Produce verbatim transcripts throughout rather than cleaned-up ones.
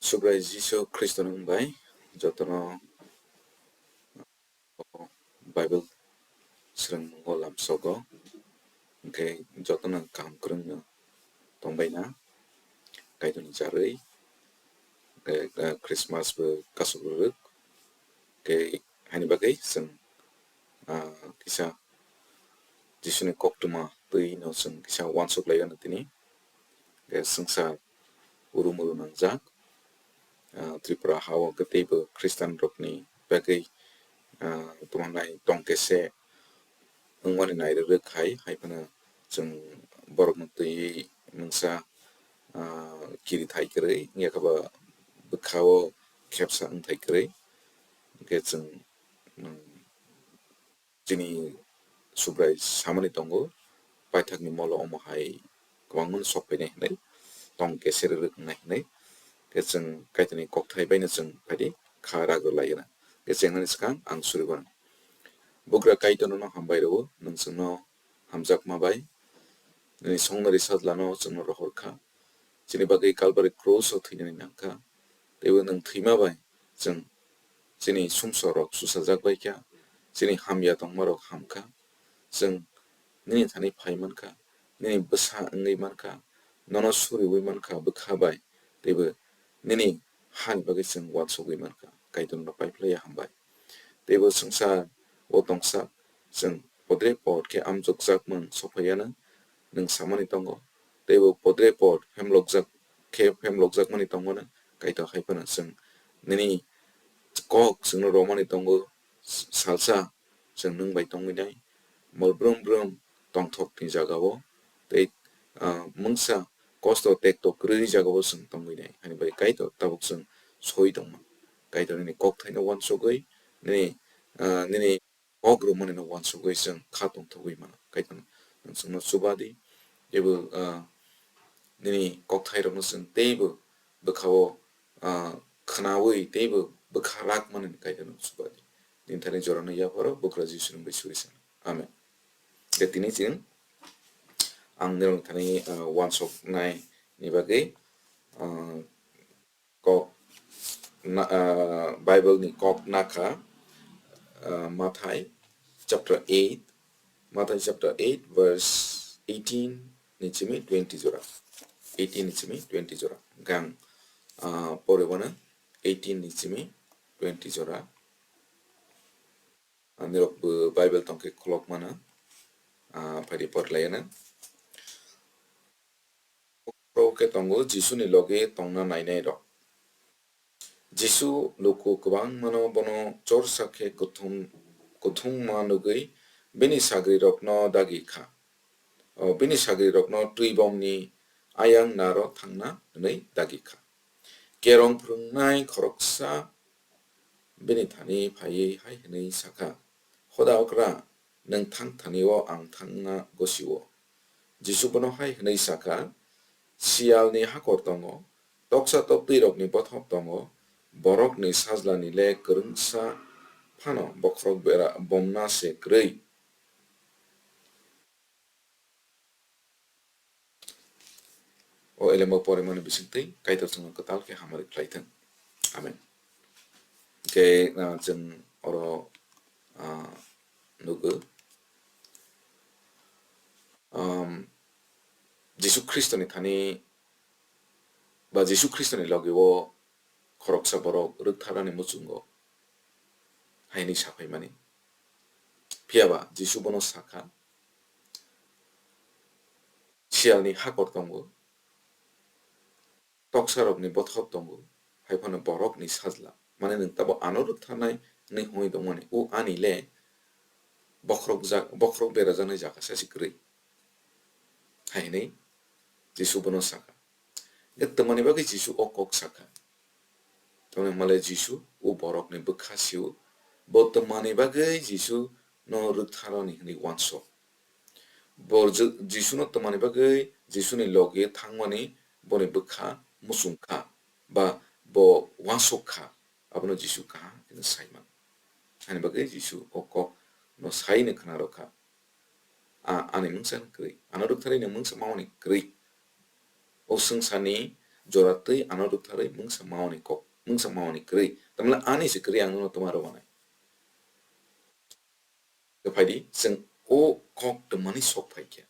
Subrai Jisu Khristo ni wng bai jotono Bible swrwngmung o lamsogo, hwnkhe jotono kaham kwrwngno tongbaina, Kaitorni charwi, hwnkhe, eh, Christmas bo kasuk rwrwk, hwnkhe haini bagwi chwng, ah, kisa Jisuni koktwma twino chwng kisa uansuk lai anw tini. Hwnkhe swngchar urum urum nangjak, ah, Tripura ha-o hwnkhe teibo Christian rokni bagwi, ah, tongmani tongkhe se wngmani nairwrwk hai, hai phano chwng borokno twiwi mungsa, ah, kiri thai kwrwi, wngya khe ba bwkha-o khepsa wng thai kwrwi. Hwnkhe chwng, um, chini Subrai samani tongo, paithakni molo omo hai kwbangma sok phainai hinwi, tong khe sererwk wngnai hinwi. Khe chwng Kaitorni kokthai baino chwng phaidi kha ragwlai gana. Khe chengnani swkang ang surigo. Bugra Kaitor nono hambai rwo, nwng chwngno hamjakma bai, nini songnari sajlano chwngno rohor kha. Chini bagwi Kalbari krus o thwinani nang kha. Teibo nwng thwima bai chwng chini sumsok rok suchajak bai kha, chini hamya tongma rok ham kha. Chwng nini thani phai man kha, nini bwsa wngwi man kha, nono suriwi man kha bwkha bai, teibo nini hani bagwi chwng uansugwi man kha. Kaitorno pai phlaiya hambai. Teibo swngchar o tongsa chwng podre pod khe amjokjakmung sokphaiyanw nwng samani tongo, teibo podre pod phemlokjak khe phemlokjakmani tongmano Kaitor hai phano chwng nini kok chwngno romani tongo, salsa chwng nwng bai tongwi nai, mol brum brum tongthokni jagao tei, ah, mungsa kosto tekto kwrwi jagao chwng tongwi nai, hani bai Kaitor tabuk chwng soi tongma. Kaitor nini kokthaino uansugwi nini, ah, nini kok rwmani no uansugwi chwng kha tongthogwi mano. Kaitor nwng chwngno chuba di, teibo, ah, nini kokthairokno chwng teibo bwkhao, ah, khwnawi teibo bwkha rak mani Kaitor nwng chuba di. Nini thani jorano yapharo Bugra Jisu nwng bai suri sano. Amen. Khe tini chwng ang nirok thani, ah, uansuknai ni bagwi, ah, kok na, ah, Bible ni kok nakha, ah, Mathai chapter eight, Mathai chapter eight verse eighteen ni simi twenty jora, eighteen ni simi twenty jora. Gang, ah, pore bono eighteen ni simi twenty jora. Ah, nirok bo Bible tongkhe khulok mano, ah, phaidi porlai anw. Khorok khe tongo Jisuni logi tongna nainairok. Jisu luku kwbangmano bono chorsa khe kuthum-, kuthumma nugwi bini sagrirokno dagi kha. O bini sagrirokno twibomni ayang naro thangna hwnwi dagi kha. Kerong phwrwngnai khoroksa bini thani phaiwi hai hwnwi sa kha, "Hoda okra, nwng thang thani-o ang thangna gosi-o." Jisu bono hai hwnwi sa kha, "Siyalni hakor tongo, toksa toktwirokni bothop tongo, borokni sajlani le kwrwngsa phano bokhorok bera bomna se kwrwi." O elemo porimani bisingtwi Kaitor chwngno kwtal khe hamari khlai thung. Amen. Hwnkhe, ah, chwng oro, ah, nugo, um, Jisu Khristoni thani ba Jisu Khristoni logi-o khoroksa borok rwktharnani muchungo hai hwnwi saphaimani. Phiya ba Jisu bono sa kha, "Siyalni hakor tongo, toksarokni bothop tongo, hai phano borokni sajla." Mane nwng tabo ano rwktharnai hwnwi hwnwi tongmani, o ani le bokhorok ja-, bokhorok berajaknai jaga sachi kwrwi. Hai hwnwi Jisu bono sa kha. Hwnkhe twmani bagwi Jisu o kok sa kha? Tamni hwnmale Jisu o borokni bwkha sio. Bo twmani bagwi Jisu no rwktharnani hwnwi uansuk. Bo Ji-, Jisu no twmani bagwi Jisu ni logi thangmani boni bwkha muchung kha ba bo uansuk kha, abono Jisu kaham khe sai man. Hani bagwi Jisu o kok no sai no khna rw kha. A, ani mungsa kwrwi. Ano rwktharwi ni mungsa mamani kwrwi. O swngcharni jora twi ano rwktharwi mungsa mawani kok, mungsa mawani kwrwi. Tamle ani se kwrwi ang nono twma rw manai. Khe phaidi, chwng o kok twmani sok phai khe,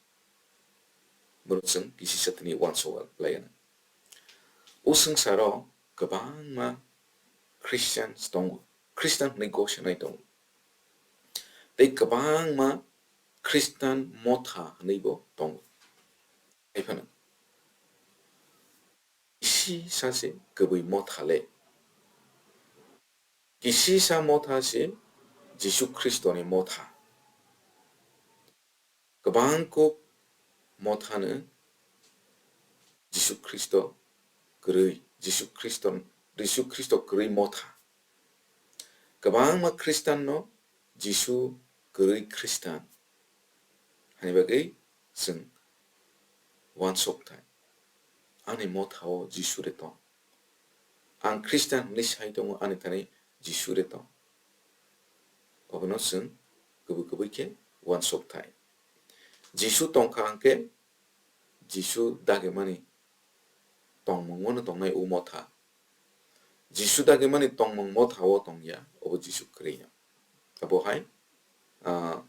borok chwng kisisa tini uansuk lai anw. O swngcharo kwbangma Christians tongo, Christian hwnwi gosenai tongo, tei kwbangma Christian motha hwnwibo tongo. Hai phano kisisa se kwbwi motha le. Kisisa motha se Jisu Khristoni motha. Kwbang kuk mothano Jisu Khristo kwrwi, Jisu Khristo, Jisu Khristo kwrwi motha. Kwbangma Khristanno Jisu kwrwi Khristan hani bagwi chwng uansuk thai. Ani mothao Jisu de tong. Ang Khristan hwnwi sai tongo, ani thani Jisu de tong. Obono chwng kubui kubui khe uansuk thai. Jisu tongkha hwnkhe Jisu dagimani tongmungno tongnai o motha. Jisu dagimani tongmung motha o tongya, obo Jisu kwrwino. Abo hai, ah,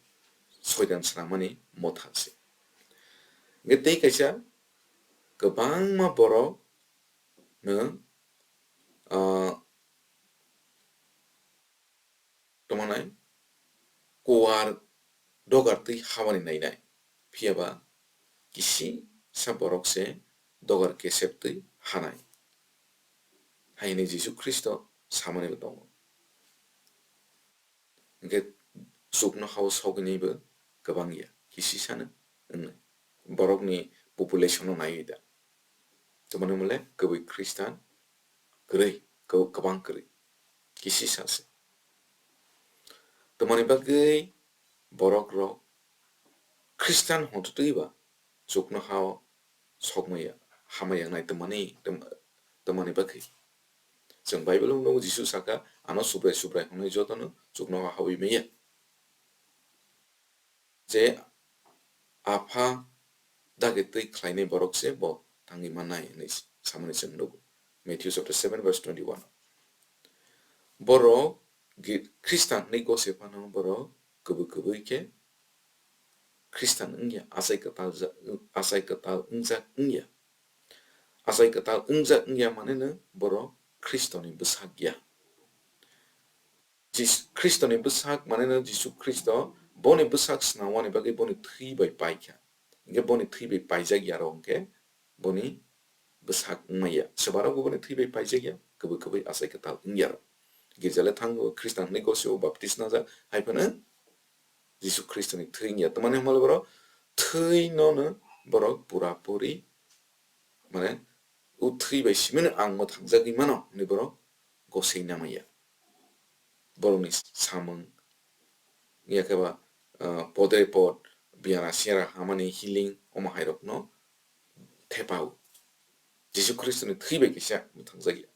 soitan swnamani motha se. Hwnkhe tei kaisa kwbangma borok no, ah, tongmanai kuar dogar twi habani nainai, phiya ba kisisa borok se dogar kesep twi hanai, hai hwnwi Jisu Khristo samani bo tongo. Hwnkhe chuknohao sogwinaibo kwbang ya, kisisano wngnai. Borokni population no naiwi da. Tamoni hwnle kwbui Khristan kwrwi, kw-, kwbang kwrwi, kisisa se. Tamoni bagwi borok rok Khristan hwntwtwi ba chuknohao sokmaya, hamya wngnai tamani, tam-, tamani bagwi. Chwng Bible o nugo Jisu saka, ano Subrai Subrai hwnwi jotono chuknohao hawi maya. Je Apha dagi twi khlainai borok se bo thangwi mannai hwnwi samani chwng nugo. Matthew chapter seven verse twenty-one. Borok gi-, Khristan hwnwi gose phano borok kubui kubui khe Khristan wngya, achai kwtal ja-, achai kwtal wngjak wngya. Achai kwtal wngjak wngya maneno borok Khristoni bwsak ya. Jis-, Khristoni bwsak maneno Jisu Khristo boni bwsak swnamwani bagwi boni thwi bai paikha. Hwnkhe boni thwi bai paijak ya rok hwnkhe boni bwsak wngmaya. Swbarokbo boni thwi bai paijak ya, kubui kubui achai kwtal wngya rok. Girja le thango, Khristan hwnwi gosio baptisma jak, hai phano Jisu Khristoni thwi wngya. Tamani hwnba le borok thwi nono borok pura puri, mane, o thwi bai simino ang mwthangjagwi mano hwnwi borok gosei namaya. Borokni samung, yakhe ba, ah, podre pod, biara siara hamani healing, omo hai rokno thepao. Jisu Khristoni thwi bai kisa mwthangjak ya.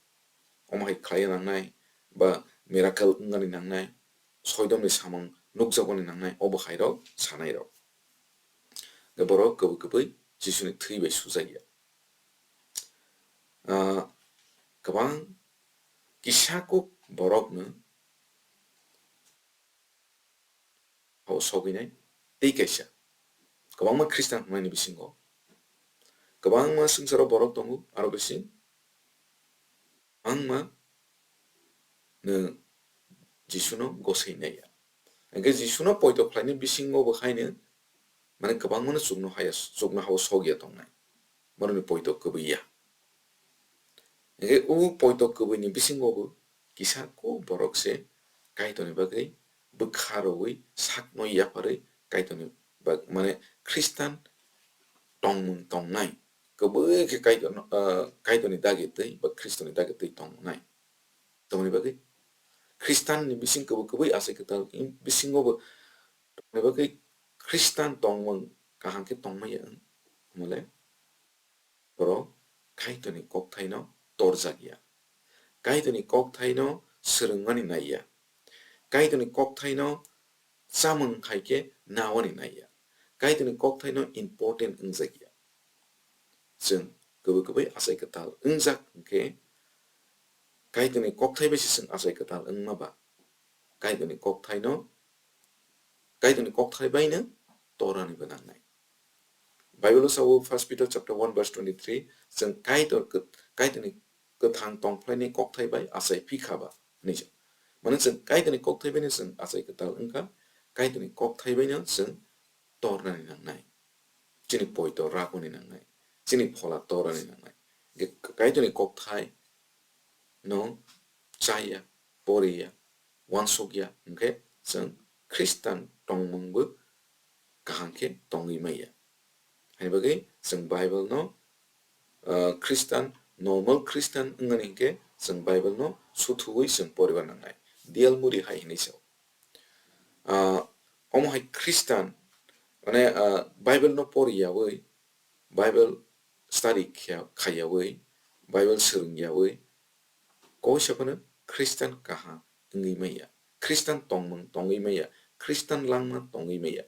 Omo hai khlai nangnai, ba miracle wngani nangnai, soidomni samung nukjakmani nangnai, obo hai rok sanai rok. Borok kubui kubui Jisuni thwi bai sujak ya. Ah, kwbang kisa kuk borokno hao sogwinai tei kaisa. Kwbangma Khristan hwnmani bisingo kwbangma swngcharo borok tongo, aro bising kwbangma no Jisuno gosei naiya. Hwnkhe Jisuno poito khlaini bisingo bo haino, mane, kwbangmano chukno haya, chukno hao sogya tongnai. Borokni poito kwbwi ya. Hwnkhe o poito kwbwini bisingo bo kisa kuk borok se Kaitorni bagwi bwkha rwui sakno yapharwi Kaitorni bag-, mane, Khristan tongmung tongnai. Kwbwi khe Kaitorno, ah, Kaitorni dagi twi ba Khristoni dagi twi tongnai. Tamoni bagwi Khristanni bising kwbwi kwbwi achai kwtal, im, bisingo bo tamoni bagwi Khristan tongmung kaham khe tongmaya wng, hwnmale borok Kaitorni kokthaino torjak ya. Kaitorni kokthaino swrwngmani nai ya. Kaitorni kokthaino chamung hai khe nawani nai ya. Kaitorni kokthaino important wngjak ya. Chwng kwbwi kwbwi achai kwtal wngjak hwnkhe, Kaitorni kokthai bai se chwng achai kwtal wngma ba, Kaitorni kokthaino, Kaitorni kokthai baino torani bo nangnai. Bible o sao, First Peter chapter one verse twenty-three, chwng Kaitor kwt-, Kaitorni kwthang tongphlaini kokthai bai achai phi kha ba hwnwi sa. Mane chwng Kaitorni kokthai baino chwng achai kwtal wngkha, Kaitorni kokthai baino chwng tornani nangnai. Chini poito ragoni nangnai. Chini phola torani nangnai. Ge-, Kaitorni kokthai no chaya, poriya, wansukya, hwnkhe chwng Khristan tongmungbo kaham khe tongwi maya. Haini bagwi chwng Bible no, ah, Khristan, normal Khristan wngmani hinkhe chwng Bible no suthuwi chwng poriba nangnai. D L Moody hai hinwi sao. Ah, omo hai Khristan, mane, ah, Bible no poriyawi, Bible study khe-, khaiyawi, Bible swrwngyawi, koisa phano Khristan kaham wngwi maya, Khristan tongmung tongwi maya, Khristan langma tongwi maya.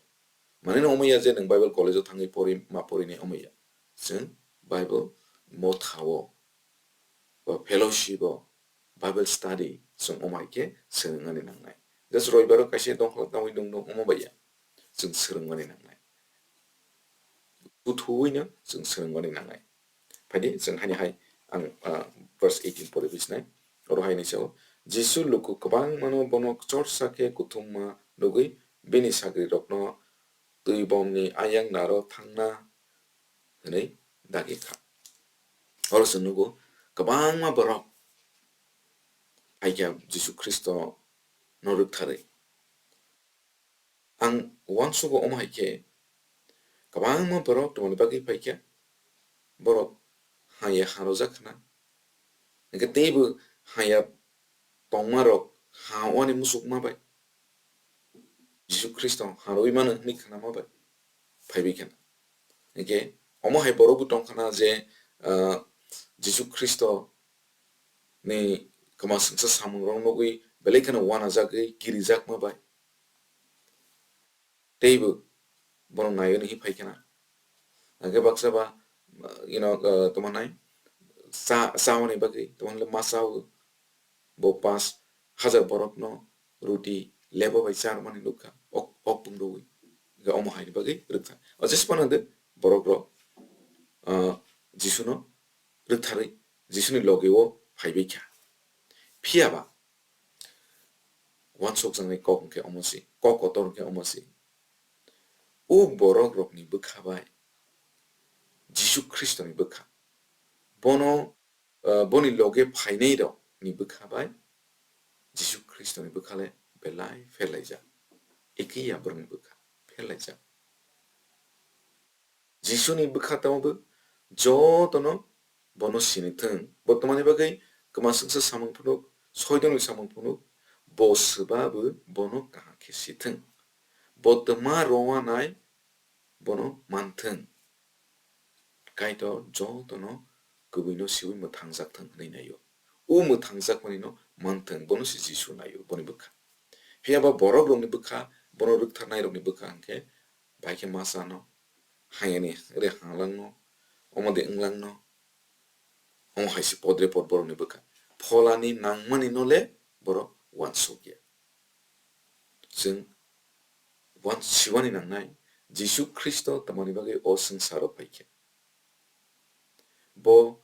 Mane no omo ya je nwng Bible college o thangwi pori, ma porinai omo ya. Chwng Bible mothao, ba fellowship o, Bible study chwng omo hai khe swrwngmani nangnai. Just roibaro kaisa dongkhla tangwi nung nung omo bai ya. Chwng swrwngmani nangnai. Kuthuwino chwng swrwngmani nangnai. Phaidi chwng haini hai ang, ah, verse eighteen pori bisnai. Oro hai ni sao, Jisu luku kwbangmano bono chorsa khe kuthumma nugwi bini sagrirokno twi bomni ayang naro thangna hwnwi dagi kha. Oro chwng nugo kwbangma borok phaikha Jisu Khristo no rwktharwi. Ang uansugo omo hai khe kwbangma borok tongmani bagwi phaikha, borok haya harojak khna, hwnkhe teibo haya tongmarok ha wani musukma bai Jisu Khristo harwi mano hwnwi khnama bai phaiwi khna. Hwnkhe omo hai borokbo tong khna je, ah, Jisu Khristo ni kwma swngsa samungrok nugwi belai kheno uanajagwi kirijakma bai teibo bono naiwi nini phai khna. Hwnkhe baksa ba, you know, uh, tamo nai cha, chamani bagwi, tamo le ma chao, bo panch hajar borokno ruti lebo bai charmani nukha, ok, ok pung rwi, hwnkhe omo haini bagwi rwkha. O jesphano de borok rok, uh, Jisuno rwktharwi Jisuni logi o phaibai kha. Phiya ba, uansukjaknai kok hwnkhe omo se, kok kotor hwnkhe omo se. O borok rokni bwkha bai Jisu Khristoni bwkha. Bono, ah, boni loge phainai rokni bwkha bai Jisu Khristoni bwkha le belai pherlaijak. Ekhe ya borokni bwkha pherlaijak. Jisuni bwkha tamo bo jotono bono sini thung. Bo tmani bagwi kwma swngsa samung phunuk, soidonwi samung phunuk, bo swba bo bono kaham khe si thung. Bo tma rowanai bono man thung. Kaitor jotono kwbwino siwi mwthangjak thung hwnwi naio. O mwthangjakmani no man thung, bono se Jisu naio, boni bwkha. Phiya ba borok rokni bwkha, bono rwktharnai rokni bwkha hwnkhe bai khe ma chano, hayani re halangno, omo de wnglangno, omo hai se podre pod borokni bwkha. Pholani nangmani no le borok uansukya. Chwng uansiwani nangnai, Jisu Khristo tamani bagwi o swngcharo phaikha. Bo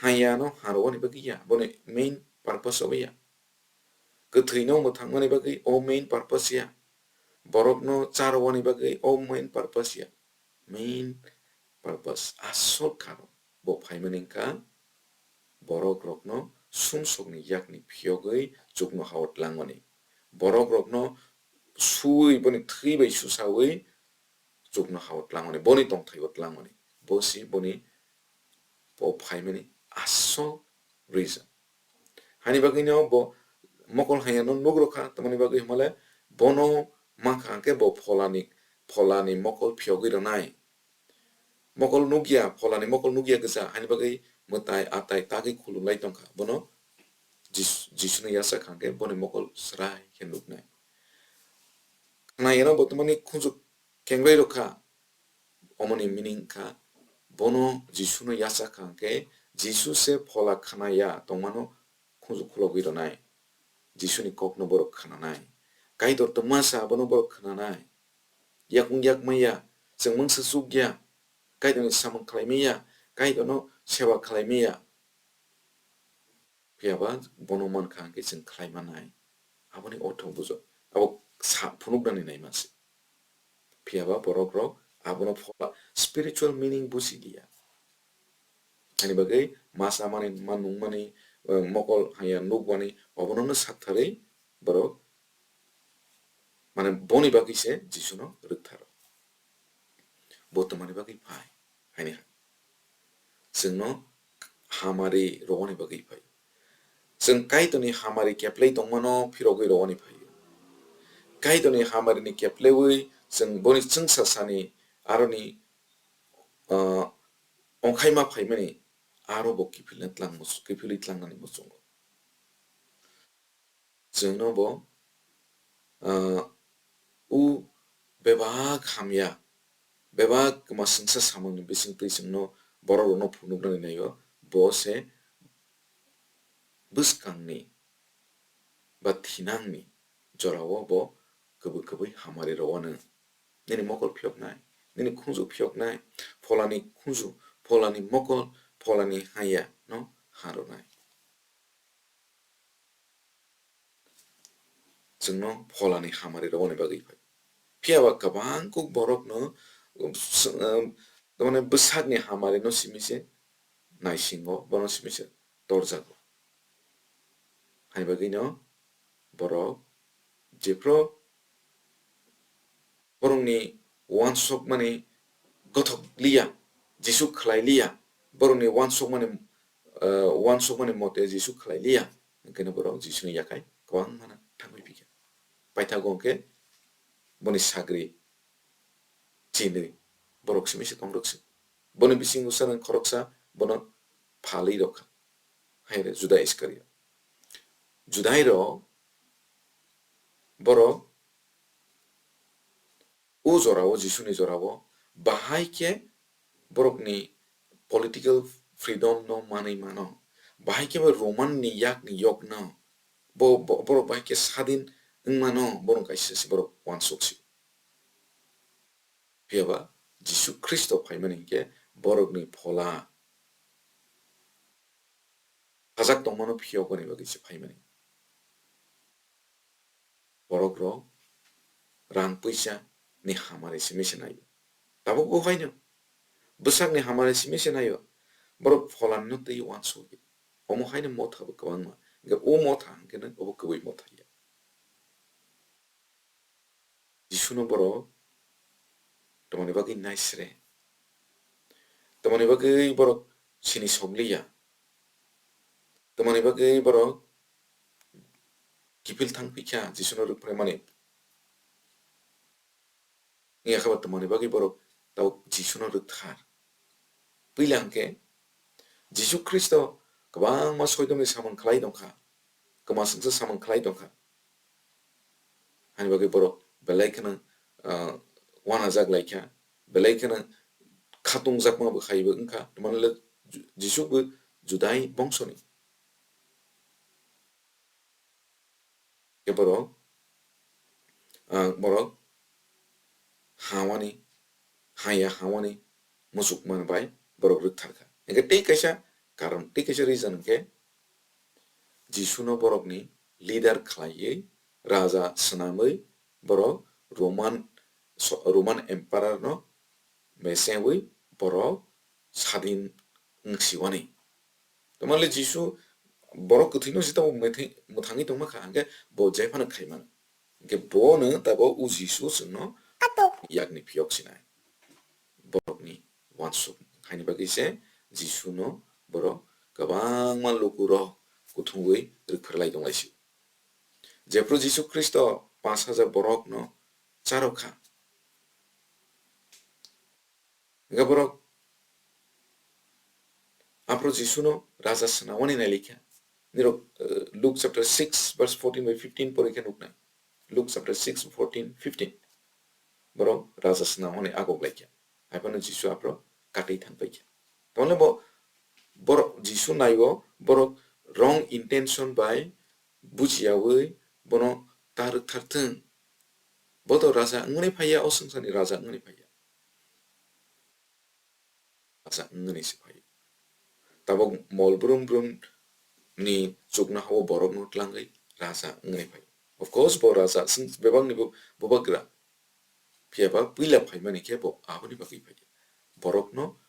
hayano harwani bagwi ya, boni main purpose obo ya. Kwthwino mwthangmani bagwi o main purpose ya. Borokno charwani bagwi o main purpose ya. Main purpose, asol karon bo phaimani wngkha borok rokno sumsokni yakni phiyogwi chuknohao tlangmani. Borok rokno suwi boni thwi bai susawi chuknohao tlangmani, boni tongthaio tlangmani. Bo si boni bo phaimani asol reason. Hani bagwino bo mokol hayano nugrokha, tamoni bagwi hwnmale bono mankha hwnkhe bo pholani, pholani mokol phiyogwi rwnai. Mokol nukya, pholani mokol nukya kwcha, hani bagwi mwtai atai tagwi khulumlai tongkha. Bono Jis-, Jisuni yachak hwnkhe boni mokol swrai khe nuknai. Khwnayano bo tamoni khunju kengrai rokha, omoni meaning kha Bono Jisuno yachak kha hwnkhe, Jisu se phola khna ya tongmano khunju khulogwi rwnai. Jisuni kokno borok khnanai. Kaitor twma sa abono borok khnanai. Yakung yak maya, chwng mungsa chukya, Kaitorni samung khlai maya, Kaitorno seba khlai maya. Phiya ba bono man kha hwnkhe chwng khlai manai. Aboni ortho bujo. Abo sa phunuknani nai manse. Phiya ba borok rok abono phola spiritual meaning buji liya. Ani bagwi ma samani, ma nungmani, eh, mokol haya nukmani, obono no saktharwi borok, mane, boni bagwi se Jisuno rwktharo. Bo twmani bagwi phai, haini hai. Chwngno hamari rwani bagwi phai. Chwng Kaitorni hamari keplai tongmano phirogwi rwani phai. Kaitorni hamarini keplaiwi chwng boni chwngsa sani aroni, ah, ongkhaima phaimani aro bo kiphilna tlang mus-, kiphilwi tlangnani muchungo. Chwngno bo, ah, u bebak hamya, bebak kwma swngsa samungni bisingtwi chwngno borok rokno phunuknani naio, bo se bwskangni ba thinangni jorao bo kwbwi kwbwi hamari rwano. Nini mokol phiyoknai, nini khunju phiyoknai, pholani khunju, pholani mokol, pholani haya no harwnai. Chwngno pholani hamari rwani bagwi phai. Phiya ba kwbang kuk borokno, um, s-, um, tamani bwsakni hamari no simi se naisingo, bono simi se torjago. Hai bagwino borok jephru borokni uansukmani gothok liya, Jisu khlai liya, borokni uansukmani, eh, uansukmani mote Jisu khlai liya, hwnkhe no borok Jisuni yakhai kwbangma thangwi phikha. Paithago hwnkhe boni sagri chinwi borok simi se tong rwk se. Boni bisingo sanang khoroksa bono phalwi rwkha. Hai re Juda Iskariot. Judai rok borok o jorao, Jisuni jorao bahai khe borokni political freedom no manwi mano. Bahai khe bo Roman ni yak ni yok no bo, bo, borok bahai khe sadin wng mano, borok kaisa se borok uansuk se. Phiya ba Jisu Khristo phaimani hinkhe borokni phola sajak tongmano phiyokmani bagwi se phaimani. Borok rok rang puisa ni hamari simi se naio. Tabuk bo haino bwsakni hamari simi se naio. Borok phola no twi uansukya. Omo haino motha bo kwbangma. Hwnkhe o motha hwnkhe no obo kwbwi motha ya. Jisuno borok tamoni bagwi naisre. Tamoni bagwi borok sini somliya. Tamoni bagwi borok kiphil thang phikha Jisuno rwkphraimani. Wngya khe bo tamoni bagwi borok tabuk Jisuno rwkthar. Puila hwnkhe Jisu Khristo kwbangma soidomni samung khlai tongkha, kwma swngsa samung khlai tongkha. Hani bagwi borok belai kheno, ah, uanajak laikha, belai kheno khatungjakma bo khaibo wngkha, tamni le Jisu bo Judai bongsoni. Khe borok, ah, borok hawani, haya hawani muchukmani bai borok rwktharkha. Hingkhe tei kaisa karon, tei kaisa reason hingkhe Jisuno borokni leader khlaiwi, raja swnamwi borok Roman, so-, Roman Emperor no mesewi borok sadin wngsiwani. Tamale Jisu borok kwthwino se tamo mwthangwi tongma kha, hingkhe bo jephano khaimano. Hingkhe bono tabo o Jisu chwngno yakni phiyok sinai. Borokni uansuk haini bagwi se Jisuno borok kwbangma lukurok kuthumwi rwkpherlai tonglaisio. Jephru Jisu Khristo panch hajar borokno charwkha. Hingkhe borok aphuru Jisuno raja swnamani nailikha. Nirok, eh, Luke chapter six verse fourteen by fifteen pori khe nuknai. Luke chapter six, fourteen, fifteen. Borok raja swnamani agok laikha. Haiphano Jisu aphuru katwi thang paikha. Tamole bo borok Jisu naigo, borok wrong intention bai bujiyawi bono ta rwktharthwng. Bo to raja wngmani phaiya, o swngcharni raja wngmani phaiya. Raja wngmani se phaiya. Tabok mol brum brum ni chuknoha o borokno tlangwi raja wngmani phaiya. Of course, bo raja swng bebakni bo bubagra. Phiya ba puila phaimani khe bo aboni bagwi phaiya. Borokno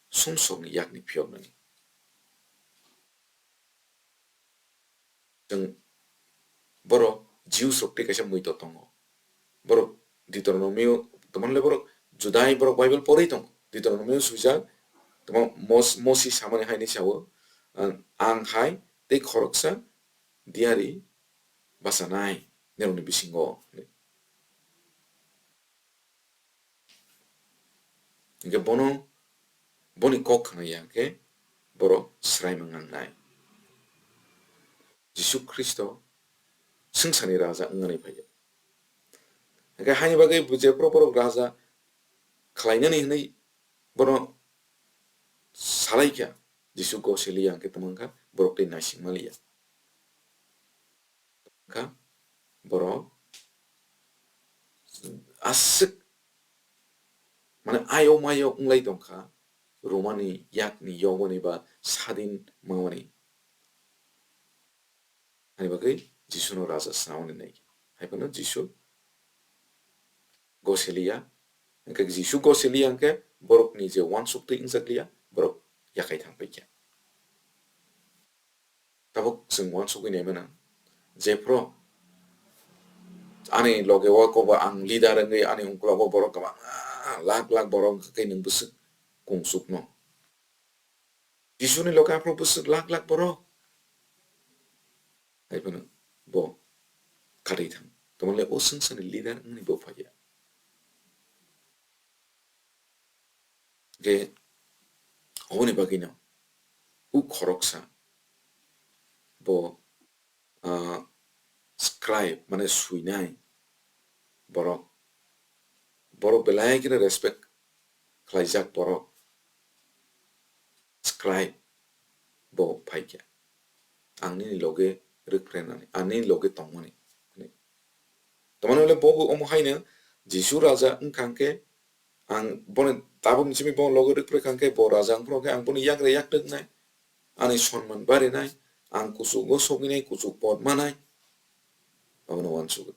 sumsokni yakni phiyoknani. Chwng borok Jews rok tei kaisa muito tongo. Borok Deuteronomio, tamani le borok Judai borok Bible porwi tongo. Deuteronomio swijak, tamo Mos-, Mosi samani hai hinwi sao, ang, ang hai tei khoroksa diari bachanai nirokni bisingo. Hingke bono, boni kok khna ya hingke borok sraimang nangnai. Jisu Khristo swngcharni raja wngmani phaiya. Hingke haini bagwi bo jephuru borok raja khlainani hinwi bono salaikha, Jisu gosiliya hingke tongmangkha, borok tei naisingmaliya. Kha borok aswk, mane, ayo mayo wnglai tongkha, romani yakni yogoni ba sadin mawani. Ani bagwi Jisuno raja swnamani nai. Hai phano Jisu gosiliya, hingke Jisu gosiliya hingke borokni je wansuk twi wngjakliya, borok yakai thang paikha. Tabuk chwng wansugwi naimano, jephru ani loge o kobo ang leader wngwi ani ungkulugo borok kwbangma lakh lakh borok wngkha khe nwng bwswk kungsukno. Jisuni loge aphuru bwswk lakh lakh borok. Hai phano bo katwi thang. Tamole o swngcharni leader wngni bo phaiya. Hingke oboni bagwino u khoroksa bo, ah, scribe, mane suinai borok, borok belai kheno respect khlaijak borok, scribe bo phaikha. Ang nini loge rwkphrenani, ang nini loge tongmani. Tamani hwnle bobo omo haino Jisu raja wngkha hwnkhe, ang boni tabukni simi bono loge rwkphre kha hwnkhe, bo raja wngphuru hwnkhe ang boni yagra yaktwknai, ani sonman barinai, ang kuchugo sogwinai, kuchuk pot manai, abono uansukgo.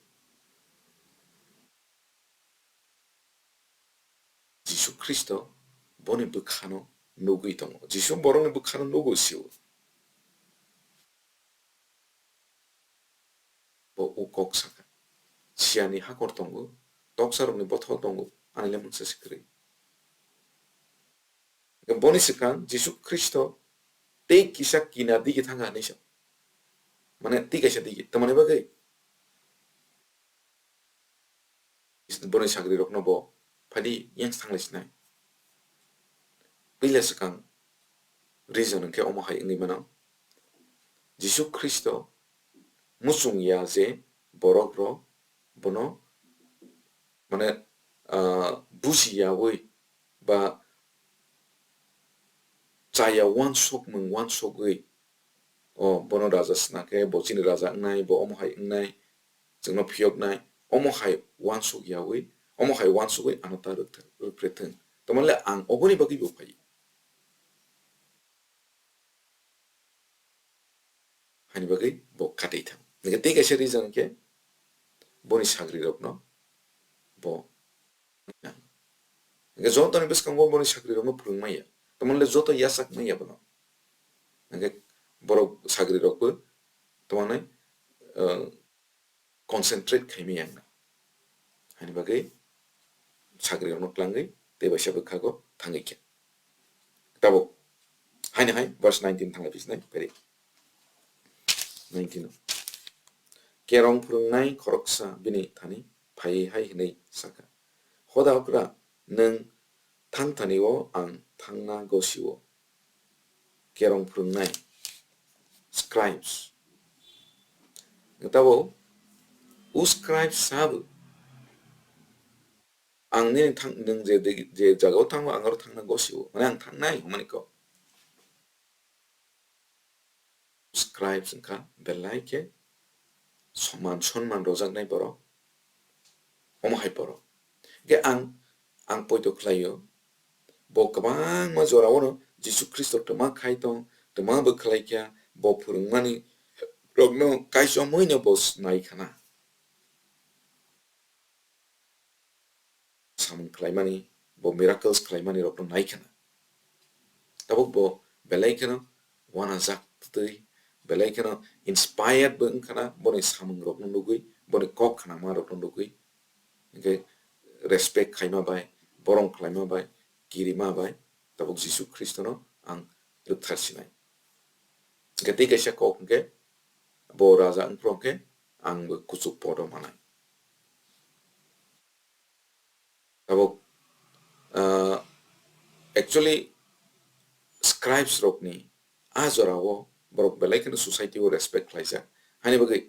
Jisu Khristo boni bwkhano nugwi tongo. Jisu borokni bwkhano nugo sio. Bo o kok sakha, "Siyani hakor tongo, toksarokni bothor tongo, ani le mungsa se kwrwi." Boni swkang Jisu Khristo tei kisa kinar dige thangkha hinwi sa. Mane tei kaisa dige, tamani bagwi? Boni sagrirokno bo, "Phaidi, yang thanglai sinai." Puila swkang reason hwnkhe omo hai wngwi mano, Jisu Khristo muchung ya je borok rok bono, mane, ah, buji yaui ba chaya uansukmung uansugwi, o, bono raja swnakhe, bo chini raja wngnai, bo omo hai wngnai, chwngno phiyoknai, omo hai uansuk yaui, omo hai uansugwi ano ta rwk-, rwkphre thung. Tamani le ang oboni bagwi bo phai. Haini bagwi bo katwi thang. Hingke tei kaisa reason hingke boni sagrirokno bo Hingke jotoni bwskango boni sagrirokno phwrwng manya. Tamoni le joto yachak manya bono. Hingke borok sagrirokbo tamani, ah, concentrate khai manya wngna. Haini bagwi sagrirokno twlangwi tei baisa bwkhago thangwi khe. Tabuk haini hai verse nineteen thanglai phisnai phari. Nineteen o. Kerong phwrwngnai khoroksa bini thani phaiwi hai hwnwi sakha, "Hoda okra, nwng thang thani o ang thangna gosio." Kerong phwrwngnai, scribes. Tabo o scribes sabo Ang nini thang-, nwng je, je jagao thango, ang aro thangna gosio. Mane ang thangnai, hwnmani kok. Scribes wngkha belai khe soman sonman rojaknai borok. Omo hai borok. Hwnkhe ang, ang poito khlaio, bo kwbangma jorao no Jisu Khristo twma khai tong, twma bo khlai kha, bo phwrwngmani rokno kaichomwi no bo nai khana. Samung khlaimani, bo miracles khlaimani rokno nai khana. Tabuk bo belai kheno wanajak twi, belai kheno inspired bo wngkhana, boni samung rokno nugwi, boni kok khnama rokno nugwi. Hwnkhe respect khaima bai, borom khlaima bai, kirima bai, tabuk Jisu Khristono ang rwktharsinai. Hwnkhe tei kaisa kok hwnkhe, bo raja wngphuru hwnkhe ang bo kuchuk podo manai. Tabuk, ah, actually, scribes rokni a jorao borok belai kheno society o respect khlaijak. Haini bagwi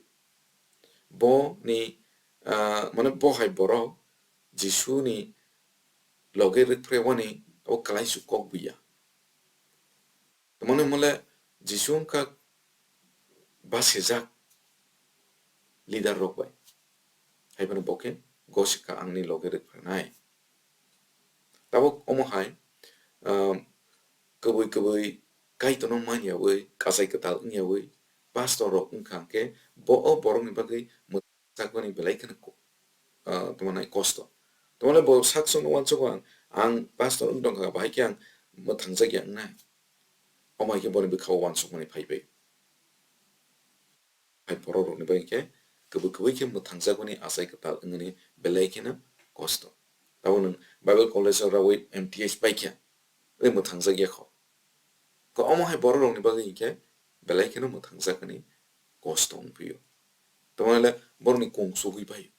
bo ni, ah, mane bo hai borok Jisu ni loge rwkphrewani abo kwlaisu kok buya. Tamoni mole Jisu wngkha basijak leader rok bai. Hai phano bo khe gosika angni loge rwkphanai. Tabuk omo hai, um, kwbwi kwbwi Kaitorno man yawi, kasai kwtal wng yawi, pastor rok wngkha hwnkhe bo o borokni bagwi sakmani belai kheno ko-, ah, tamo nai kosto. Tamo le bo sak songno uansukgo ang, ang pastor wng tongkha, bahai khe ang mwthangjak ya wngnai. Omo hai khe boni bwkha o uansukmani phai bai. Hai borok rokni bai khe kwbwi kwbwi khe mwthangjak mani achai kwtal wngmani belai kheno kosto. Tamo nwng Bible college o rawi M T S pai khe, tei mwthangjak ya kho. Ko omo hai borok rokni bagwi hinkhe belai kheno mwthangjak hwnwi kosto wng phio. Tamo le borokni kung sugwi pai.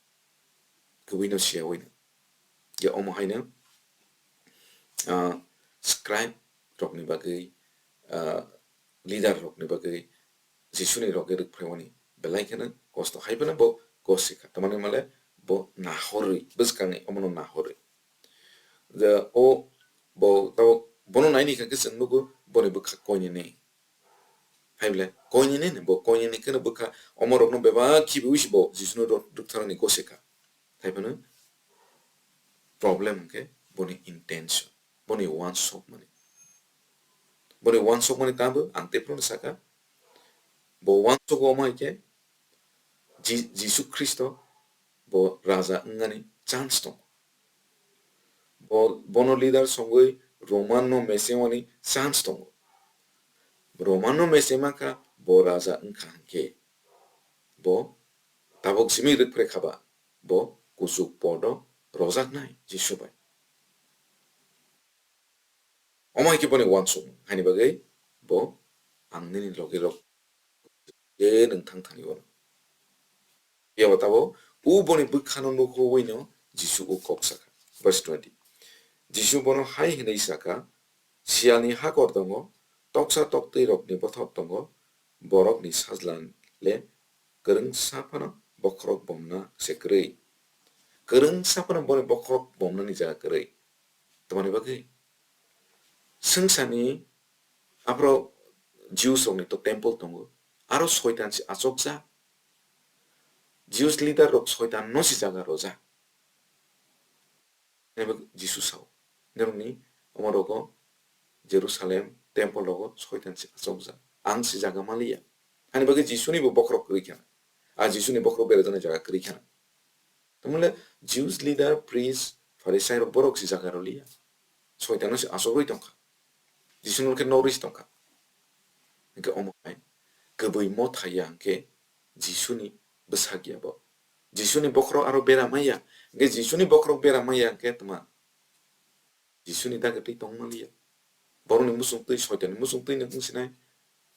Kwbwino siyawi no. Je omo haino, ah, scribe rokni bagwi, ah, leader rokni bagwi Jisuni loge rwkphaimani belai kheno kosto hai phano bo gosikha. Tamani male bo nahorwi, bwskangni omono nahorwi. Je o bo tabuk bono naini kha khe chwng nugo boni bwkha koinini. Hai bole koinini ni, bo koinini kheno bwkha omo rokno bebak khibiwi se bo Jisuno rw-, rwktharani gosikha. Hai phano problem hwnkhe boni intention, boni uansukmani. Boni uansukmani tamo ang tei phano saka, bo uansugo omo hai khe Ji-, Jisu Khristo bo raja wngnani chance tongo. Bo, bono leader songwi Roman no mechemani chance tongo. Roman no mechema kha bo raja wngkha hwnkhe bo tabuk simi rwkphre kha ba bo kuchuk podo rojaknai Jisu bai. Omo hai khe boni uansukmung haini bagwi bo ang nini loge rok je nwng thang thani uano. Phiya ba tabuk o boni bwkhano nukhungwi no Jisu o kok sakha. Verse twenty. Jisu bono hai hwnwi sakha, "Siyalni hakor tongo, toksa toktwi rokni bothop tongo, borokni sajla le kwrwngsa phano bokhorok bomna se kwrwi." Kwrwngsa phano boni bokhorok bomnani jaga kwrwi. Tamoni bagwi? Swngcharni aphro Jews rokni to temple tongo, aro soitan se achukjak. Jews leader rok soitan no se jaga rojak. Tei bo Jisu sao, "Norokni omo rogo Jerusalem temple rogo soitan se achukjak. Ang se jaga maliya." Ani bagwi Jisuni bo bokhorok kwrwi khana. A Jisuni bokhorok berajani jaga kwrwi khana. Tamole Jews leader, priest, Pharisai rok borok se jaga roliya. Soitano se achokrwi tongkha. Jisuni khe norwi se tongkha. Hwnkhe omo hai kwbwi motha ya hwnkhe Jisuni bwsak ya bo. Jisuni bokhorok aro bera maya. Hwnkhe Jisuni bokhorok bera maya hwnkhe tma? Jisuni dagwi twi tong manliya. Borokni muchung twi, soitanni muchung twi nwng wng sinai.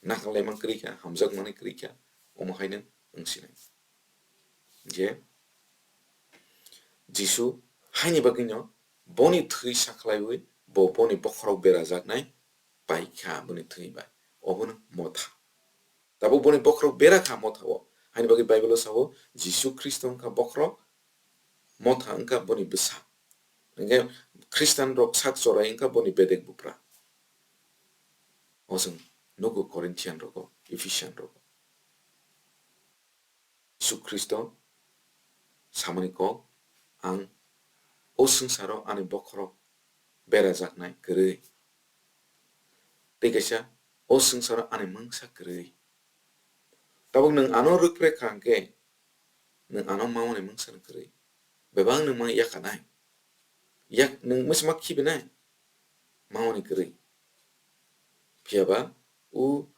Nakarlaima kwrwi kha, hamjakmani kwrwi kha, omo hai nwng wng sinai. Je Jisu haini bagwino boni thwi sakhlaiwi bo boni bokhorok berajaknai pai kha boni thwi bai. Obono motha. Tabuk boni bokhorok bera kha motha o. Haini bagwi Bible o sao, Jisu Khristo wngkha bokhorok, motha wngkha boni bwsa. Hwnkhe Khristian rok sak chorai wngkha boni bedek bupra. O chwng nugo Corinthian rogo, Ephesian rogo. Jisu Khristo samani kok, ang o swngcharo ani bokhorok berajaknai kwrwi. Tei kaisa o swngcharo ani mungsa kwrwi. Tabuk nwng ano rwkre kha hwnkhe, nwng ano mamani mungsa no kwrwi. Bebak nwng ma yakanai. Yak nwng mungsa ma khibinai. Mamani kwrwi. Phiya ba o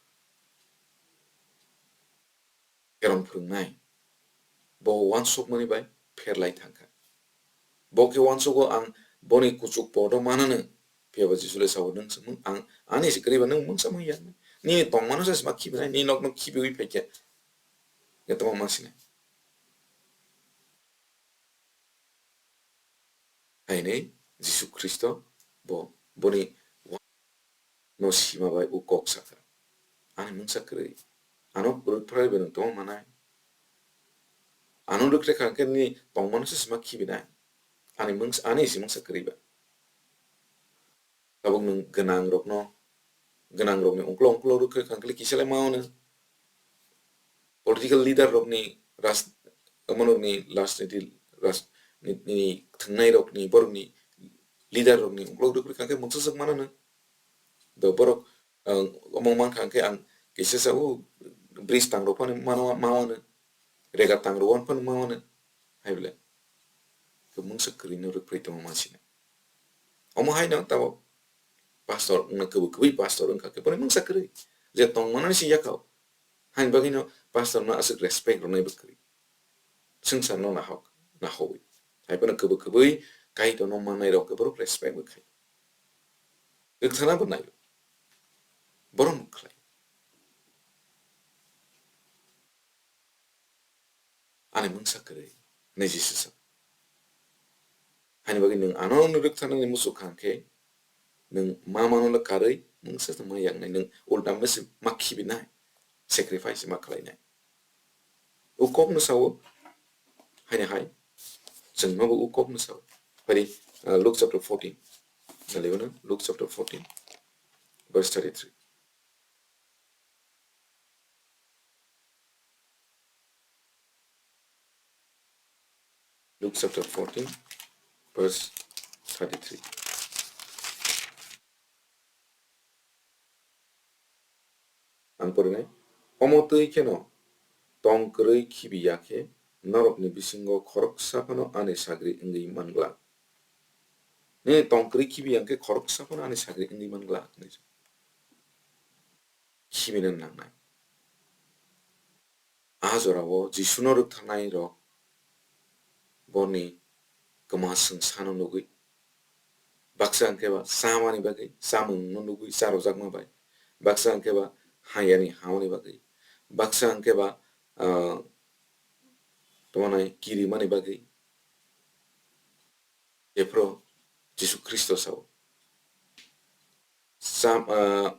kerong phwrwngnai. Bo uansukmani bai pherlai thangkha. Bo khe uansugo ang boni kuchuk podo manano. Phiya ba Jisu le sao, "Nwng se mung-, ang ani se kwrwi ba nwng mungsa mung yaknai. Nini tongmano se ma khibinai, nini nok nok khibiwi phaikhe." Khe tongma sinai. Haini Jisu Khristo bo boni no sima bai o kok sakha. Ani mungsa kwrwi. Ano rwkphrai bai nwng tongma manai. Ano rwkre kha khe nini tongmano se sima khibinai. Ani mungsa, ani se mungsa kwrwi ba. Tabuk nwng gwnang rokno, gwnang rokni ungklo ungklo rwkre kha khe kisa le ma ono. Political leader rokni ras-, omo rokni rajniti ras-, ni, ni thwngnai rokni, borokni leader rokni ungklo rwkre kha khe mungsa swk manano. Do borok, ang, omo mankha hwnkhe ang kisa sa o bridge tang rok phano mano, ma-, mawano, rega tang rok phano mawano, hai bole. Khe mungsa kwrwi no rwkphrai tongma sina. Omo hai no tamo pastor wngna kwbwi kwbwi pastor wngkha khe boni mungsa kwrwi. Je tongmani si yakao. Haini bagwi no pastor no aswk respect rwnai bwkha. Swngchar no nahok, nahowi. Hai phano kwbwi kwbwi Kaitor no mannai rok khe borok respect bwkha. Rwkthana bo nai. Borom khlai. Ani mungsa kwrwi, hinwi Jisu sa. Haini bagwi nwng ano rwktharnani muchuk kha hwnkhe, nwng ma mano le karwi mungsa tongma yaknai, nwng ulta mese ma khibinai, sacrifice ma khlainai. O kokno sao, haini hai, chwngno bo o kokno sao. Phari, uh, Luke chapter fourteen. Nalaiwano Luke chapter fourteen, verse thirty-three. Luke chapter fourteen, verse thirty-three. Ang porinai, omo twi kheno tong kwrwi khibi ya khe norokni bisingo khoroksa phano ani sagri wngwi man glak. Nini tong kwrwi khibi ya khe khoroksa phano ani sagri wngwi man glak hinwi. Khibina nangnai. A jorao Jisuno rwktharnai rok borni kwma swng sano nugwi, baksa hwnkhe ba chamani bagwi, chamungno nugwi charojakma bai, baksa hwnkhe ba hayani hamani bagwi, baksa hwnkhe ba, ah, tongmani kirimani bagwi, jephru Jisu Khristo sao. Cham-, ah,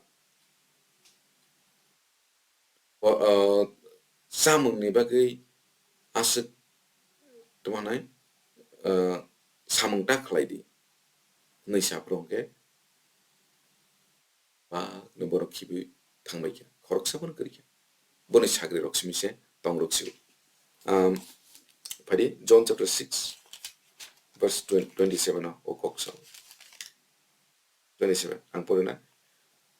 o, ah, chamungni bagwi aswk tongmanai, ah, samung ta khlai di, hwnwi sa phuru hwnkhe, ba, borok khibi thangbai kha, khoroksa phano kwrwi kha. Boni sagri rok simi se tong rok sio. Um, phadi John chapter six, verse twenty, twenty-seven o, o kok sao. Twenty-seven, ang porina.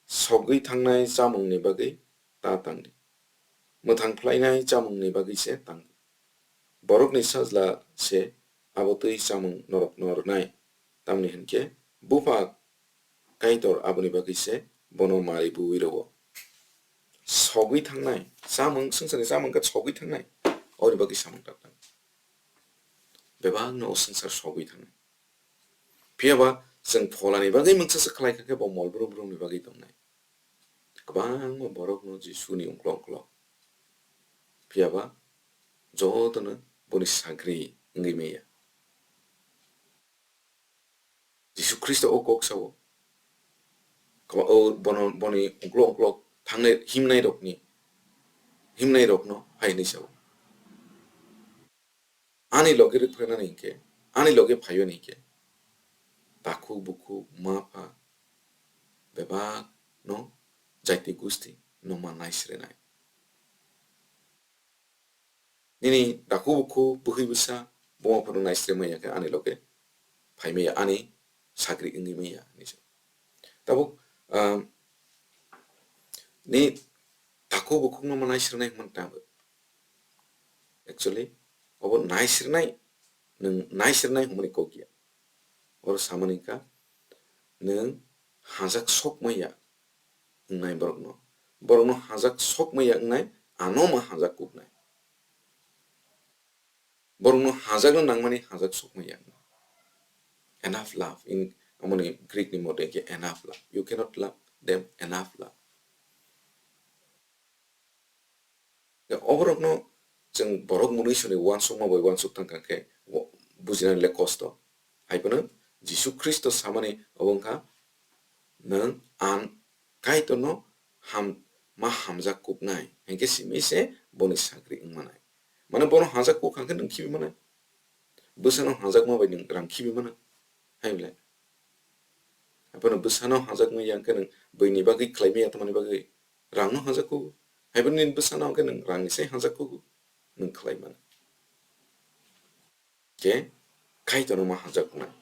Sogwi thangnai chamungni bagwi ta tangdi. Mwthang khlainai chamungni bagwi se tangdi. Borokni sajla se abo twi chamung norokno rwnai. Tamni hwnkhe Bupha Kaitor aboni bagwi se bono mari buwi rwo. Sogwi thangnai, chamung, swngcharni chamung khe sogwi thangnai, aboni bagwi samung tak tang. Bebakno o swngchar sogwi thangnai. Phiya ba chwng pholani bagwi mungsa se khlai kha khe bo mol brum brumni bagwi tongnai. Kwbangma borokno Jisuni ungklo ungklo. Phiya ba jotono boni sagri wngwi maya. Jisu Khristo o kok sao. Kwba-, o bono, boni ungklo ungklo thangnai himnai rokni, himnai rokno hai hwnwi sao. Ani loge rwkphrenani hinkhe, ani loge phaiyoni hinkhe, takhuk bukhuk, ma pha, bebak no jaiti gusti no ma naisrenai. Nini takhuk bukhuk, bwkhwi bwsa, buma phano naisre maya khe ani loge phai maya, ani sagri wngwi maya hinwi sa. Tabuk, um, ni takhuk bukhuk no ma naisrenai hwnmani tamo. Actually, obo naisrenai, nwng naisrenai hwnmani kok ya. Oro samani kha, nwng hajak sok maya wngnai borokno. Borokno hajak sok maya wngnai, ano ma hajak kuknai. Borokno hajakno nangmani hajak sok maya wngnai. Enough love. In, amoni Greek ni mote khe enough love. You cannot love them enough love. Oborokno chwng borok mwnwi soni uansukma bai uansuk thang kha khe, o, bujinani le kosto. Hai phano Jisu Khristo samani obo wngkha, nwng ang Kaitorno ham-, ma hamjak kuknai, hinkhe simi se boni sagri wngmanai. Mane bono hamjak kuk kha khe nwng khibi manai. Bwsano hamjakma bai nwng rang khibi manai. Hai bole. Hai phano bwsano hamjakma ya khe nwng buini bagwi khlai maya tongmani bagwi rangno hamjak kugo. Hai phano nini bwsano hwnkhe nwng rangni sai hamjak kugo. Nwng khlai mano. Khe Kaitorno ma hamjak wngnai.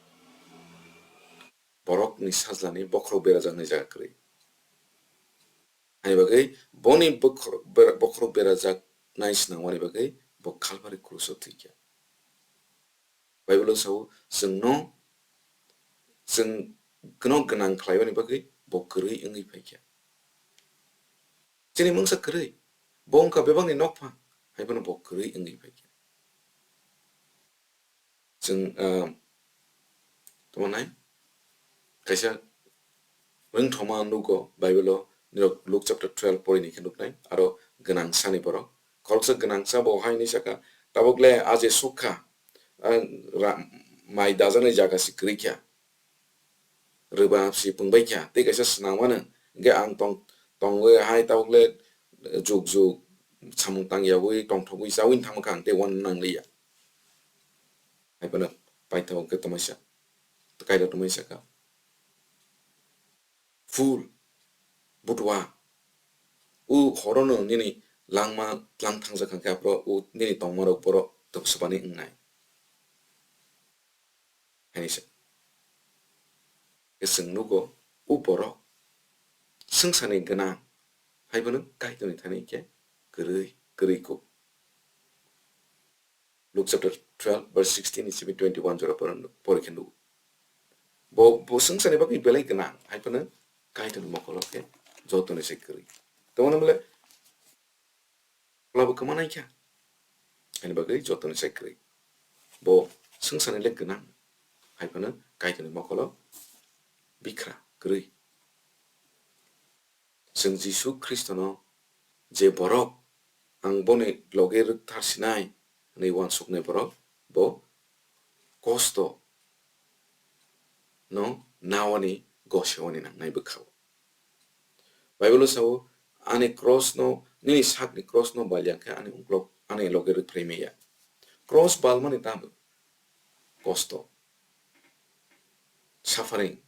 Borokni sajlani bokhorok berajaknai jaga kwrwi. Ani bagwi boni bokhorok bera-, bokhorok berajaknai swnamani bagwi bo Kalvari kruso thwikha. Bible-o sao, chwngno, chwngno gwnang khlaimani bagwi bo kwrwi wngwi phaikha. Chini mungsa kwrwi, bo wngkha bebakni nokphang, hai phano bo kwrwi wngwi phaikha. Chwng, ah, tamo nai, kaisa wngthoma nugo Bible-o, nirok Luke chapter twelve porini khe nuknai, aro gwnang sani borok. Khoroksa gwnang sa bo hai hinwi saka, "Tabuk le aje sukha, ah, ra-, mai dajaknai jaga se kwrwi kha. Rwba si pwngbai kha, tei kaisa swnam mano, hwnkhe ang tong-, tongwi hai tabuk le juk juk samung tang yaui tongthogwi chaui thangma kha ang tei uanw nang liya." Hai phano paithak hwnkhe tongmai sa, Kaitor tongmai saka, "Fool, butwa, o horono nini langma tlang thangjak kha khe aphuru o nini tongmarok borok tobswbani wngnai." Hinwi sa. Khe chwng nugo, o borok swngcharni gwnang, hai phano Kaitorni thani khe kwrwi, kwrwi kuk. Luke chapter twelve verse sixteen ni simi twenty-one jora pori, pori khe nugo. Bo, bo swngcharni bagwi belai gwnang, hai phano Kaitorni mokolo khe jotoni se kwrwi. Tamo hwnmale, Ola bo kwma nai kha. Ani bagwi jotoni sai kwrwi. Bo swngcharni le gwnang. Hai phano Kaitorni mokolo bikra kwrwi. Chwng Jisu Khristono je borok, "Ang boni loge rwkthar sinai," hwnwi uansuknai borok, bo kosto no nawani gosewani nangnai bwkha-o. Bible-o sao, "Ani cross no, nini sakni cross no baliya khe ani uklok, ani loge rwkphrai maya." Cross balmani tamo kosto, suffering,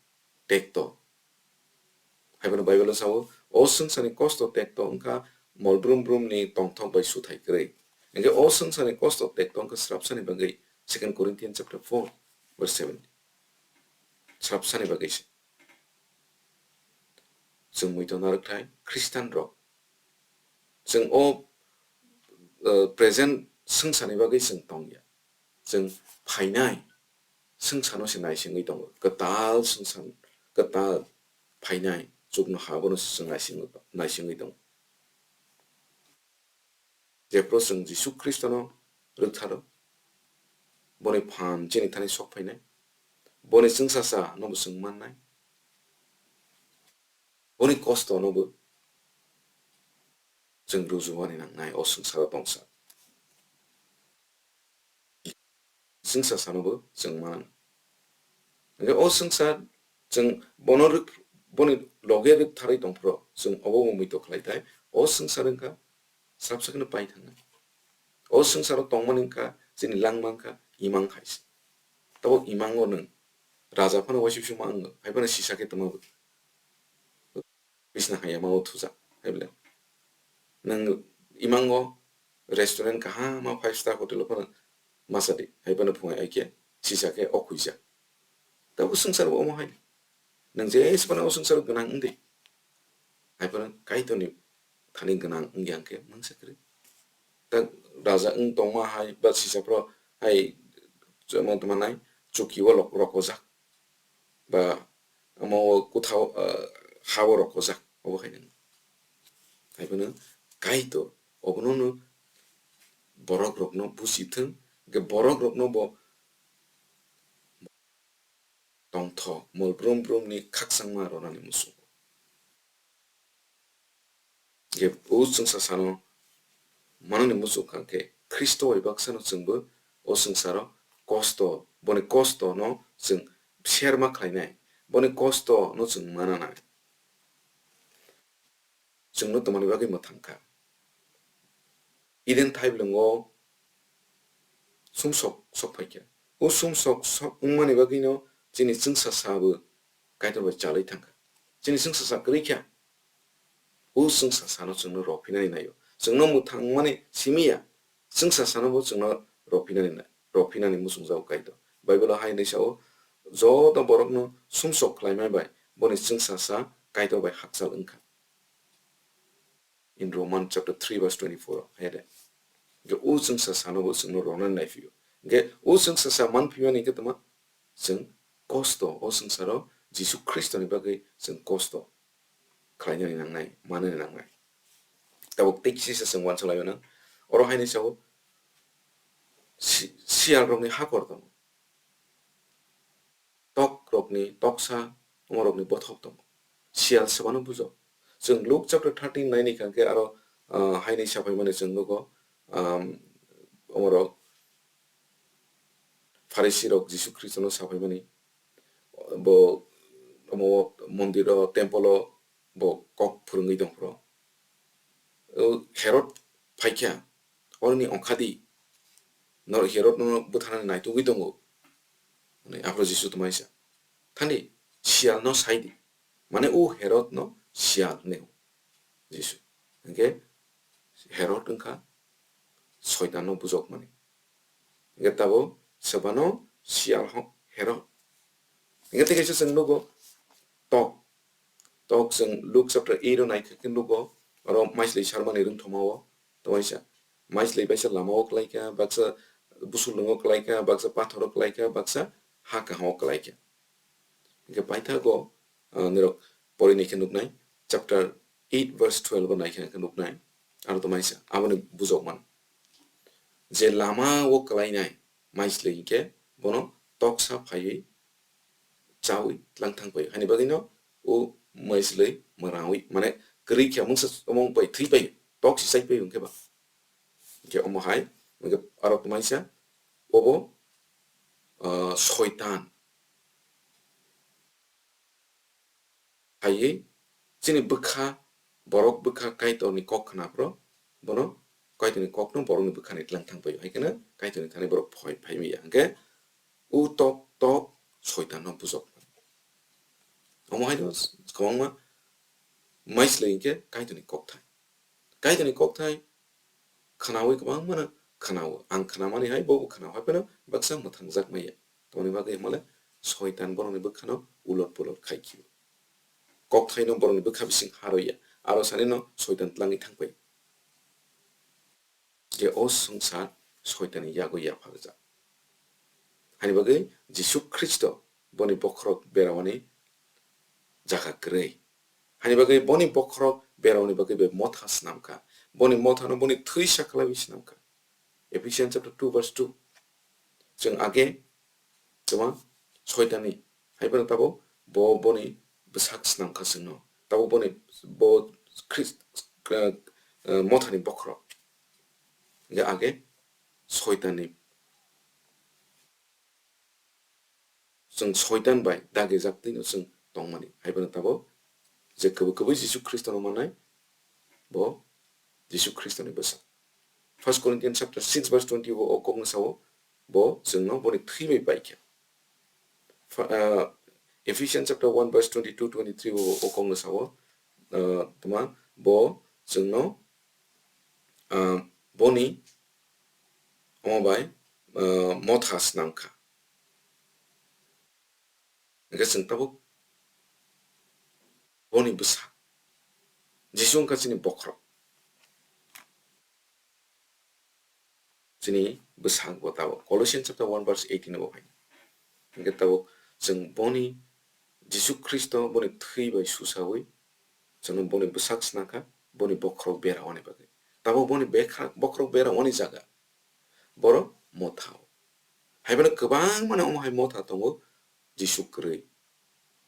tekto. Hai phano Bible-o sao, "O swngcharni kosto tekto wngkha mol brum brumni tongthok bai suthai kwrwi." Hwnkhe o swngcharni kosto tekto wngkha srapsani bagwi, Second Corinthians chapter four, verse seventeen. Srapsani bagwi se. Chwng muitu narwkthai Khristian rok. Chwng o, uh, present swngcharni bagwi chwng tongya. Chwng phainai swngcharno se naisingwi tongo. Kwtal swngchar, kwtal phainai chuknoha abono se chwng naisingwi, naisingwi tongo. Jephru chwng Jisu Khristono rwktharo, boni phan chini thani sok phainai, boni chwngsasa nobo chwng mannai, boni kosto nobo chwng rujuwani nangnai o swngcharo tongsa. Swngsa sanobo chwng manang. Hwnkhe o swngsa chwng bono rwk-, boni loge rwktharwi tongphuru chwng obo bo muitu khlai thai. O swngsa wngkha srapsa kheno pai thangnai. O swngsa rok tongmani wngkha chini langma wngkha imang hai se. Tabuk imango nwng Raja phano waisa bisingma wngo, hai phano sisa khe tongma bo. Bisna hai yama o thujak, hai bole. Nwng imango restaurant kaham ma five star hotel o phano masa di, hai phano phungai ai khe sisa khe o khuijak. Tabuk swngchar bo omo hai. Nwng je se phano o swngchar o gwnang wng di. Hai phano Kaitorni thani gwnang wng yang khe mungsa kwrwi. Ta raja wng tongma hai ba sisa phro hai chwmang tongma nai chuki o lok-, rokojak. Ba omo o kwthao, ah, ha o rokojak. Obo hai nang. Hai phano Kaitor obono no borok rokno busi thwng, hwnkhe borok rokno bo tongthok mol brum brum ni khakchangma rwnani muchungo. Je o chwngsa sano manani muchung kha khe Khristo bai baksa no chwngbo o chwngsa ro kosto, boni kosto no chwng serma khlainai, boni kosto no chwng mananai. Chwngno tongmani bagwi mwthang kha. Eden thaiblwngo sumsok sok phai kha. O sumsok sok wngmani bagwino chini chwngsa sabo Kaitor bai chalwi thang kha. Chini chwngsa sa kwrwi kha. O chwngsa sano chwngno rw phinani naio. Chwngno mwthang wngmani simi ya. Chwngsa sano bo chwngno rw phinani na-, rw phinani muchungjago Kaitor. Bible o hai hinwi sao, joto borokno sumsok khlaimai bai boni chwngsa sa Kaitor bai hakchal wngkha. In Roman chapter three verse twenty-four o hai de. Hwnkhe o chwngsa sano bo chwngno rwnani naiphio. Hwnkhe o chwngsa sa manphimani hwnkhe tongma chwng kosto, o chwngsaro Jisu Khristoni bagwi chwng kosto khlainani nangnai, manani nangnai. Tabuk tei kisa se chwng uansuk laio nang. Oro haino sao si-, siyal rokni hakor tongo. Tok rokni toksa, omo rokni bothop tongo. Siyal sebano bujo. Chwng Luke chapter thirteen naini kha khe aro, ah, haino saphaimani chwng nugo, um, omo rok Pharisi rok Jisu Khristono saphaimani, bo omo mondiro, tempolo bo kok phwrwngwi tongphuru. O Herod phaikha, oroni ongkhadi, nor-, Herod no bwtharnani naitugwi tongo. Hwnwi aphuru Jisu tongmani sa, thani siyalno saidi. Mane o Herod no siyal hwnwi Jisu. Hwnkhe Herod wngkha Soitanno bujokmani. Hwnkhe tabuk sebano siyal hok Herod. Hwnkhe tei kaisa chwng nugo tok. Tok chwng Luke chapter eight o naikha khe nugo, oro maislwi sarmani rwngthoma o tongmani sa. Maislwi baisa lama o kwlaikha, baksa busulnung o kwlaikha, baksa pathor o kwlaikha, baksa ha kaham o kwlaikha. Hwnkhe paithago, ah, nirok porinai khe nuknai, chapter eight verse twelve o naikha khe nuknai, aro tongmani sa, aboni bujokmani. Je lama o kwlainai maislwi hwnkhe bono toksa phaiwi chawi tlang thang paio. Hani bagwino o maislwi mwrawi, mane kwrwi khe mungsa omong bai thwi paio, tok si chai paio hwnkhe ba. Hwnkhe omo hai, hwnkhe aro tongmani sa, obo, ah, Soitan phaiwi chini bwkha, borok bwkha Kaitorni kok khna phuru, bono Kaitorni kokno borokni bwkhani tlang thang paio, hai kheno Kaitorni thani borok phai, phai manya. Hwnkhe o tok, tok Soitanno bujok. Omo haino kwbangma maislwi hwnkhe Kaitorni kokthai. Kaitorni kokthai khnawi kwbangmano khnao. Ang khnamani hai bobo khnao, hai phano baksa mwthangjak maya. Tamoni bagwi hwnmale Soitan borokni bwkhano ulot pulot khai khio. Kokthaino borokni bwkha bising haroya. Aro sanino Soitan tlangwi thangpai. Je o swngchar Soitanni yago yapharjak. Hani bagwi Jisu Khristo boni bokhorok berawani jaga kwrwi. Hani bagwi boni bokhorok berawani bagwi bai motha swnamkha. Boni mothano boni thwi sakhlaiwi swnamkha. Ephesians chapter two verse two. Chwng age tongma Soitanni, hai phano tabuk bo boni bwsak swnamkha chwngno. Tabuk boni bo Khrist-, eh, eh, mothani bokhorok. Hwnkhe age Soitanni, chwng Soitan bai dagijak twino chwng tongmani. Hai phano tabuk je kwbwi kwbwi Jisu Khristono mannai, bo Jisu Khristoni bwsa. First Corinthians chapter six verse twenty o, o kokno sao, bo chwngno boni thwi bai paikha. Fa-, ah, Ephesians chapter one verse twenty-two, twenty-three o, o kokno sao, ah, tma bo chwngno, ah, boni omo bai, ah, motha snam kha. Hingke chwng tabuk boni bwsa, Jisu wngkha chini bokhorok. Chini bwsakbo tabuk Colossians chapter one verse eighteen o bo hai. Hingke tabuk chwng boni Jisu Khristo boni thwi bai susawi chwngno boni bwsak snakha, boni bokhorok bera oni bagwi. Tabuk boni bekha-, bokhorok bera oni jaga. Borok motha o. Haiphano kwbangmani omo hai motha tongo, Jisu kwrwi.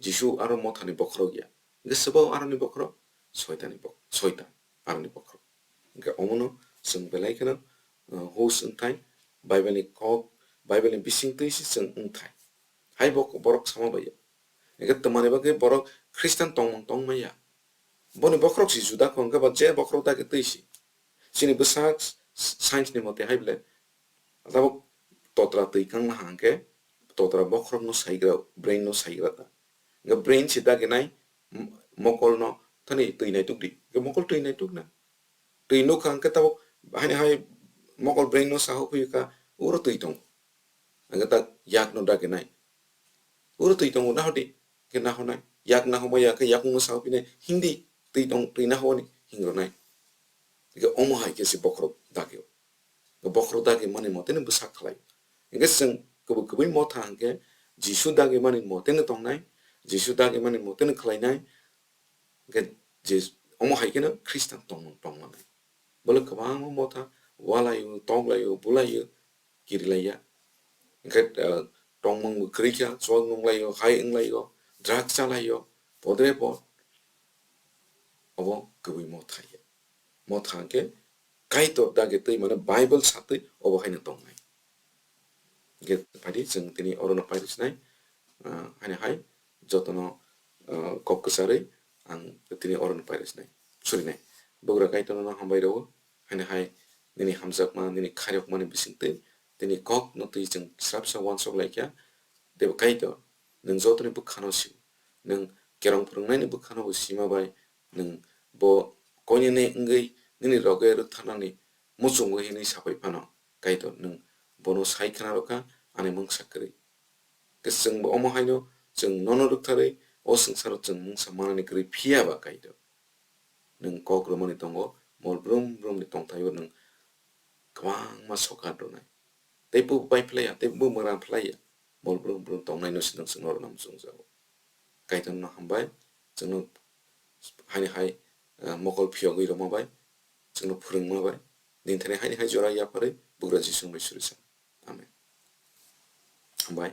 Jisu aro mothani bokhorok ya. Hingke swbo aroni bokhorok? Soitani bok-, Soitan aroni bokhorok. Hingke omono chwng belai kheno, uh, hus wngthai, Bible ni kok, Bible ni bisingtwi se chwng wngthai. Hai bok-, borok sama bai ya. Hingke twmani bagwi borok Khristan tongmung tongmaya. Boni bokhorok si juda kho, hingke ba je bokhorok dagi twi si. Chini bwsak s-, science ni mote hai bole, tabuk totra twi kang naha hingke totra bokhorok no saigra, brain no saigra ta. Hingke brain si dagi nai, m-, mokol no thani twi naituk di. Hingke mokol twi naituk na. Twi nuk kha hingke tabuk haini hai mokol brain no saho phi kha, uro twi tong. Hingke ta yak no dagi nai. Uro twi tongo, naho di, khe naho nai. Yak naho ma ya khe yakung no sao phinai, hing di, twi tong, twi naho ni, hing rw nai. Hingke omo hai khe se bokhorok dagi o. Bokhorok dagi mani mote no bwsak khlai. Hingke chwng kubui kubui motha hingke Jisu dagi mani mote no tongnai, Jisu dagi mani mote no khlainai. Hingke je omo hai kheno Khristan tongmung tongmani. Bole kwbangma motha walaio, tonglaio, bulaio, kirilaiya. Hingke, ah, tongmung bo kwrwi kha, chuwak nunglaio, hai wnglaio, drug chalaio, podre pod. Obo kwbui motha ya. Motha hingke Kaitor dagi twi mane Bible satwi obo haino tongnai. Hingke phaidi chwng tini orono pairwksinai, ah, haino hai jotono, ah, kok kwcharwi ang tini orono pairwksinai. Surinai. Bugra Kaitorno hambai rwo, haino hai nini hamjakma, nini khairokmani bisingtwi, tini kokno twi chwng srapsa uansuk laikha. Teibo Kaitor, nwng jotoni bwkhano sio. Nwng kerong phwrwngnaini bwkhano bo sima bai, nwng bo koinene wngwi nini roge rwktharnani muchungo hinwi sapai phano, Kaitor, nwng bono sai khna rwkha ani mungsa kwrwi. Khe chwngbo omo haino chwng nono rwktharwi o swngcharo chwng mungsa manani kwrwi phiya ba, Kaitor, nwng kok rwmani tongo, mol brum brumni tongthaio nwng kwbangma sokat rwnai. Tei bo bai phlaiya, tei bo mwran phlaiya, mol brum brum tongnaino se nwng chwngno rwna muchungjago. Kaitorno hambai, chwngno haini hai, eh, mokol phiyogwi rwma bai, chwngno phwrwngma bai, nini thani haini hai jora yapharwi Bugra Jisu bai suri sa. Amen. Hambai.